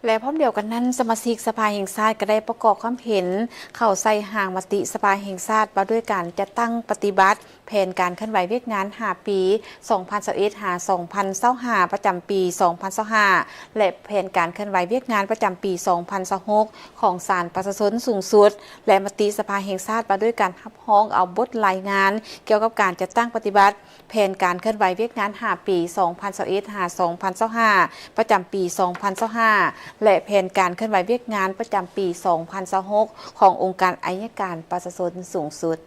ແລະ ພ້ອມດຽວກັນນັ້ນ, ສະມາຊິກສະພາແຫ່ງຊາດກໍໄດ້ປະກອບຄວາມເຫັນເຂົ້າໃສ່ຮ່າງມະຕິສະພາແຫ່ງຊາດ ວ່າດ້ວຍການຈັດຕັ້ງປະຕິບັດແຜນການເຄື່ອນໄຫວວຽກງານຫ້າປີ ສອງພັນຊາວເອັດ ຫາ ສອງພັນຊາວຫ້າ ປະຈຳປີ ສອງພັນຊາວຫ້າ ແລະ ແຜນການເຄື່ອນໄຫວວຽກງານປະຈຳປີ ສອງພັນຊາວຫົກ ຂອງສານປະຊາຊົນສູງສຸດ ແລະ ມະຕິສະພາແຫ່ງຊາດ ວ່າດ້ວຍການຮັບຮອງເອົາບົດລາຍງານກ່ຽວກັບການຈັດຕັ້ງປະຕິບັດ ແຜນການເຄື່ອນໄຫວວຽກງານຫ້າປີ ສອງພັນຊາວເອັດ ຫາ ສອງພັນຊາວຫ້າ ປະຈຳປີ ສອງພັນຊາວຫ້າ ແລະ ແຜນການເຄື່ອນໄຫວວຽກງານປະຈຳປີ ສອງພັນຊາວຫົກ ຂອງອົງການໄອຍະການປະຊາຊົນສູງສຸດ.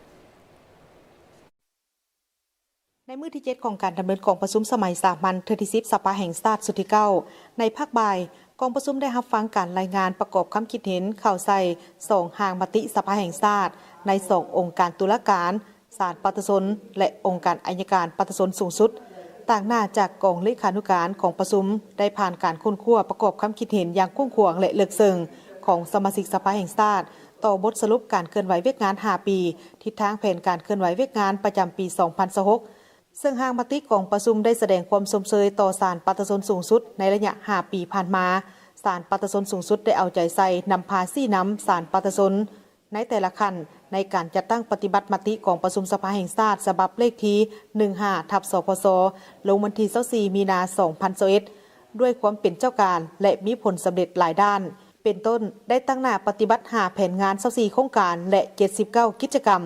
ໃນມື້ທີເຈັດຂອງການດຳເນີນກອງປະຊຸມສະໄໝສາມັນເທື່ອທີສິບ ສະພາແຫ່ງຊາດຊຸດທີເກົ້າ ໃນພາກບ່າຍ, ກອງປະຊຸມໄດ້ຮັບຟັງການລາຍງານປະກອບຄຳຄິດເຫັນເຂົ້າໃສ່ສອງຮ່າງມະຕິສະພາແຫ່ງຊາດ ໃນສອງອົງການຕຸລາການ, ສານປະຊາຊົນ ແລະ ອົງການໄອຍະການປະຊາຊົນສູງສຸດ. ຕາງໜ້າຈາກກອງເລຂານຸການ ກອງປະຊຸມໄດ້ຜ່ານການຄົ້ນຄວ້າປະກອບຄຳຄິດເຫັນຢ່າງກວ້າງຂວາງ ແລະ ເລິກເຊິ່ງຂອງສະມາຊິກສະພາແຫ່ງຊາດ ຕໍ່ບົດສະຫຼຸບການເຄື່ອນໄຫວວຽກງານຫ້າປີ, ທິດທາງແຜນການເຄື່ອນໄຫວວຽກງານປະຈຳປີ ສອງພັນຊາວຫົກ ເຊິ່ງຮ່າງມະຕິກອງປະຊຸມໄດ້ສະແດງຄວາມຊົມເຊີຍຕໍ່ສານປະຊາຊົນສູງສຸດໃນໄລຍະຫ້າປີຜ່ານມາ. ສານປະຊາຊົນສູງສຸດໄດ້ເອົາໃຈໃສ່ນຳພາຊີ້ນຳສານປະຊາຊົນໃນແຕ່ລະຂັ້ນ ໃນການຈັດຕັ້ງປະຕິບັດມະຕິກອງປະຊຸມສະພາແຫ່ງຊາດ ສະບັບເລກທີ ໜຶ່ງຫ້າ ທັບ ສພຊ ລົງວັນທີ ຊາວສີ່ ມີນາ ສອງພັນຊາວເອັດ ດ້ວຍຄວາມເປັນເຈົ້າການ ແລະ ມີຜົນສຳເລັດຫຼາຍດ້ານ. ເປັນຕົ້ນ, ໄດ້ຕັ້ງໜ້າປະຕິບັດຫ້າແຜນງານ, ຊາວສີ່ໂຄງການ ແລະ ເຈັດສິບເກົ້າກິດຈະກຳ.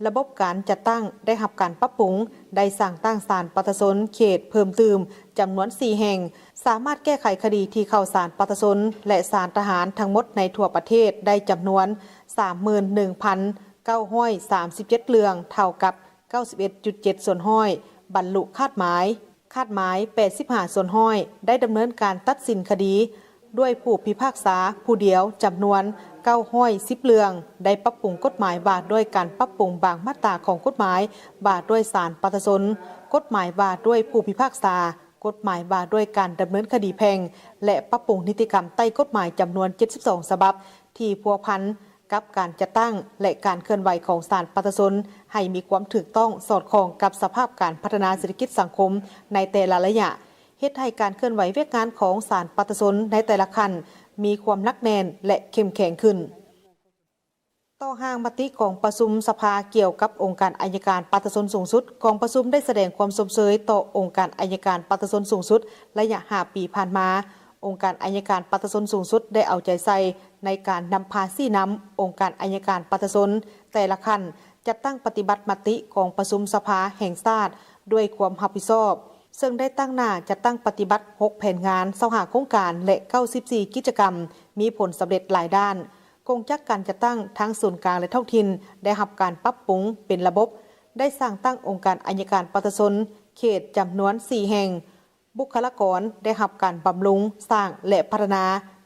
ລະບົບການຈັດຕັ້ງໄດ້ຮັບການປັບປຸງ, ໄດ້ສ້າງຕັ້ງສານປະຊາຊົນເຂດເພີ່ມຕື່ມຈຳນວນສີ່ແຫ່ງ, ສາມາດແກ້ໄຂຄະດີທີ່ເຂົ້າສານປະຊາຊົນ ແລະ ສານທະຫານທັງໝົດໃນທົ່ວປະເທດໄດ້ຈຳນວນສາມໝື່ນໜຶ່ງພັນເກົ້າຮ້ອຍສາມສິບເຈັດເລື່ອງ, ເທົ່າກັບເກົ້າສິບເອັດຈຸດເຈັດສ່ວນຮ້ອຍ, ບັນລຸຄາດໝາຍ ຄາດໝາຍແປດສິບຫ້າສ່ວນຮ້ອຍ, ໄດ້ດຳເນີນການຕັດສິນຄະດີດ້ວຍຜູ້ພິພາກສາຜູ້ດຽວຈຳນວນເກົ້າຮ້ອຍສິບເລື່ອງ, ໄດ້ປັບປຸງກົດໝາຍວ່າດ້ວຍການປັບປຸງບາງມາດຕາຂອງກົດໝາຍວ່າດ້ວຍສານປະຊາຊົນ, ກົດໝາຍວ່າດ້ວຍຜູ້ພິພາກສາ, ກົດໝາຍວ່າດ້ວຍການດຳເນີນຄະດີແພ່ງ ແລະ ປັບປຸງນິຕິກຳໃຕ້ກົດໝາຍຈຳນວນເຈັດສິບສອງສະບັບ ທີ່ພົວພັນ ກັບການຈັດຕັ້ງ ແລະ ການເຄື່ອນໄຫວຂອງສານປະຊາຊົນ ໃຫ້ມີຄວາມຖືກຕ້ອງສອດຄ່ອງກັບສະພາບການພັດທະນາເສດຖະກິດສັງຄົມໃນແຕ່ລະໄລຍະ, ເຮັດໃຫ້ການເຄື່ອນໄຫວວຽກງານຂອງສານປະຊາຊົນໃນແຕ່ລະຂັ້ນມີຄວາມໜັກແໜ້ນ ແລະ ເຂັ້ມແຂງຂຶ້ນ. ຕໍ່ຮ່າງມະຕິກອງປະຊຸມສະພາກ່ຽວກັບອົງການໄອຍະການປະຊາຊົນສູງສຸດ, ກອງປະຊຸມໄດ້ສະແດງຄວາມຊົມເຊີຍຕໍ່ອົງການໄອຍະການປະຊາຊົນສູງສຸດໄລຍະຫ້າປີຜ່ານມາ. ອົງການໄອຍະການປະຊາຊົນສູງສຸດໄດ້ເອົາໃຈໃສ່ໃນການນຳພາຊີ້ນຳອົງການໄອຍະການປະຊາຊົນແຕ່ລະຂັ້ນ ຈັດຕັ້ງປະຕິບັດມະຕິກອງປະຊຸມສະພາແຫ່ງຊາດດ້ວຍຄວາມຮັບຜິດຊອບ, ເຊິ່ງໄດ້ຕັ້ງໜ້າຈັດຕັ້ງປະຕິບັດຫົກແຜນງານ, ຊາວຫ້າໂຄງການ ແລະ ເກົ້າສິບສີ່ກິດຈະກຳ ມີຜົນສຳເລັດຫຼາຍດ້ານ. ກົງຈັກການຈັດຕັ້ງທັງສູນກາງ ແລະ ທ້ອງຖິ່ນໄດ້ຮັບການປັບປຸງເປັນລະບົບ, ໄດ້ສ້າງຕັ້ງອົງການໄອຍະການປະຊາຊົນເຂດຈຳນວນສີ່ແຫ່ງ, ບຸກຄະລາກອນໄດ້ຮັບການບຳລຸງສ້າງ ແລະ ພັດທະນາ,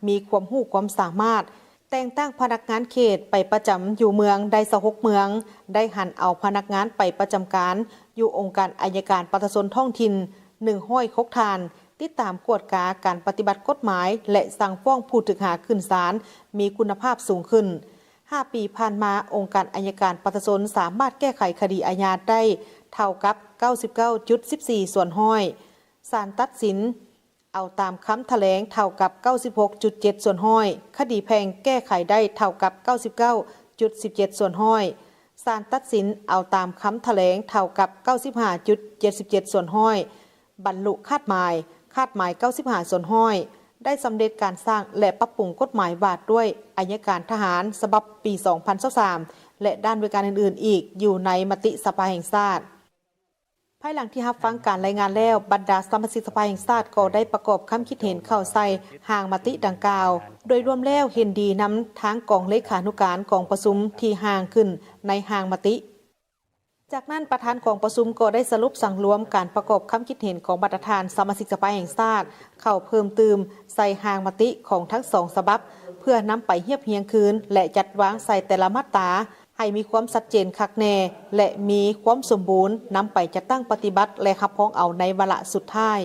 ມີຄວາມຮູ້ຄວາມສາມາດ, ແຕ່ງຕັ້ງພະນັກງານເຂດໄປປະຈຳຢູ່ເມືອງໄດ້ຊາວຫົກເມືອງ, ໄດ້ຫັນເອົາພະນັກງານໄປປະຈຳການຢູ່ອົງການໄອຍະການປະຊາຊົນທ້ອງຖິ່ນໜຶ່ງຮ້ອຍຫົກທ່ານ, ຕິດຕາມກວດກາການປະຕິບັດກົດໝາຍ ແລະ ສັ່ງຟ້ອງຜູ້ຖືກຫາຂຶ້ນສານມີຄຸນນະພາບສູງຂຶ້ນ. ຫ້າປີຜ່ານມາ, ອົງການໄອຍະການປະຊາຊົນສາມາດແກ້ໄຂຄະດີອາຍາໄດ້ເທົ່າກັບເກົ້າສິບເກົ້າຈຸດສິບສີ່ສ່ວນຮ້ອຍ, ສານຕັດສິນເອົາຕາມຄຳຖະແຫຼງເທົ່າກັບເກົ້າສິບຫົກຈຸດເຈັດສ່ວນຮ້ອຍ, ຄະດີແພ່ງແກ້ໄຂໄດ້ເທົ່າກັບເກົ້າສິບເກົ້າຈຸດສິບເຈັດສ່ວນຮ້ອຍ, ສານຕັດສິນເອົາຕາມຄຳຖະແຫຼງເທົ່າກັບເກົ້າສິບຫ້າຈຸດເຈັດສິບເຈັດສ່ວນຮ້ອຍ, ບັນລຸຄາດໝາຍ, ຄາດໝາຍເກົ້າສິບຫ້າສ່ວນຮ້ອຍ, ໄດ້ສຳເລັດການສ້າງ ແລະ ປັບປຸງກົດໝາຍວ່າດ້ວຍໄອຍະການທະຫານ ສະບັບປີສອງພັນຊາວສາມ ແລະ ດ້ານບໍລິການອື່ນໆອີກຢູ່ໃນມະຕິສະພາແຫ່ງຊາດ. ພາຍຫຼັງທີ່ຮັບຟັງການລາຍງານແລ້ວ, ບັນດາສະມາຊິກສະພາແຫ່ງຊາດກໍໄດ້ປະກອບຄຳຄິດເຫັນເຂົ້າໃສ່ຮ່າງມະຕິດັ່ງກ່າວ. ໂດຍລວມແລ້ວເຫັນດີນຳທາງກອງເລຂານຸການກອງປະຊຸມທີ່ຮ່າງຂຶ້ນໃນຮ່າງມະຕິ. ຈາກນັ້ນ, ປະທານກອງປະຊຸມກໍໄດ້ສະຫຼຸບສັງລວມການປະກອບຄຳຄິດເຫັນຂອງບັນດາທ່ານສະມາຊິກສະພາແຫ່ງຊາດ ເຂົ້າເພີ່ມຕື່ມໃສ່ຮ່າງມະຕິຂອງທັງສອງສະບັບ ເພື່ອນຳໄປຮຽບຮຽງຄືນ ແລະ ຈັດວາງໃສ່ແຕ່ລະມາດຕາ ໃຫ້ມີຄວາມຊັດເຈນຄັກແນ່ ແລະ ມີຄວາມສົມບູນ ນຳໄປຈັດຕັ້ງປະຕິບັດ ແລະ ຮັບຮອງເອົາໃນວາລະສຸດທ້າຍ.